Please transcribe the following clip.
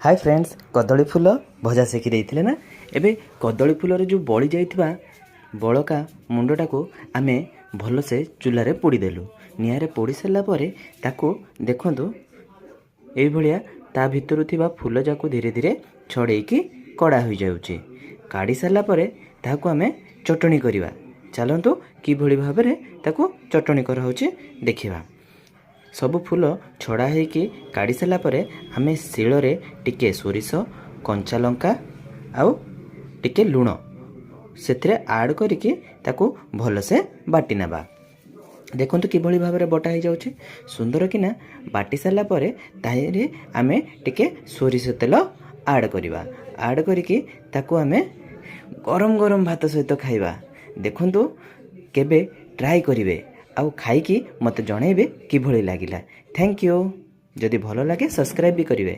High friends, କଦଳୀ ଫୁଲ ଭଜା ଶିଖି ଦେଇଥିଲେ ନା? ଏବେ କଦଳୀ ଫୁଲରେ ଯେଉଁ ବଳି ଯାଇଥିବା ବଳକା ମୁଣ୍ଡଟାକୁ ଆମେ ଭଲସେ ଚୁଲାରେ ପୋଡ଼ିଦେଲୁ। ନିଆଁରେ ପୋଡ଼ି ସାରିଲା ପରେ ତାକୁ ଦେଖନ୍ତୁ, ଏଇଭଳିଆ ତା ଭିତରୁ ଥିବା ଫୁଲ ଯାକୁ ଧୀରେ ଧୀରେ ଛଡ଼େଇକି କଢ଼ା ହୋଇଯାଉଛି। କାଢ଼ି ସାରିଲା ପରେ ତାହାକୁ ଆମେ ଚଟଣି କରିବା। ଚାଲନ୍ତୁ, କିଭଳି ଭାବରେ ତାକୁ ଚଟଣି କରାହେଉଛି ଦେଖିବା। ସବୁ ଫୁଲ ଛଡ଼ା ହେଇକି କାଢ଼ି ସାରିଲା ପରେ ଆମେ ଶିଳରେ ଟିକେ ସୋରିଷ, କଞ୍ଚା ଲଙ୍କା ଆଉ ଟିକେ ଲୁଣ ସେଥିରେ ଆଡ଼୍ କରିକି ତାକୁ ଭଲସେ ବାଟି ନେବା। ଦେଖନ୍ତୁ, କିଭଳି ଭାବରେ ବଟା ହେଇଯାଉଛି ସୁନ୍ଦର କିନା। ବାଟି ସାରିଲା ପରେ ତାହିଁରେ ଆମେ ଟିକେ ସୋରିଷ ତେଲ ଆଡ଼୍ କରିବା। ଆଡ଼୍ କରିକି ତାକୁ ଆମେ ଗରମ ଗରମ ଭାତ ସହିତ ଖାଇବା। ଦେଖନ୍ତୁ, କେବେ ଟ୍ରାଏ କରିବେ ଆଉ ଖାଇକି ମୋତେ ଜଣେଇବେ କିଭଳି ଲାଗିଲା। Thank you. ଯଦି ଭଲ ଲାଗେ, ସବସ୍କ୍ରାଇବ୍ ବି କରିବେ।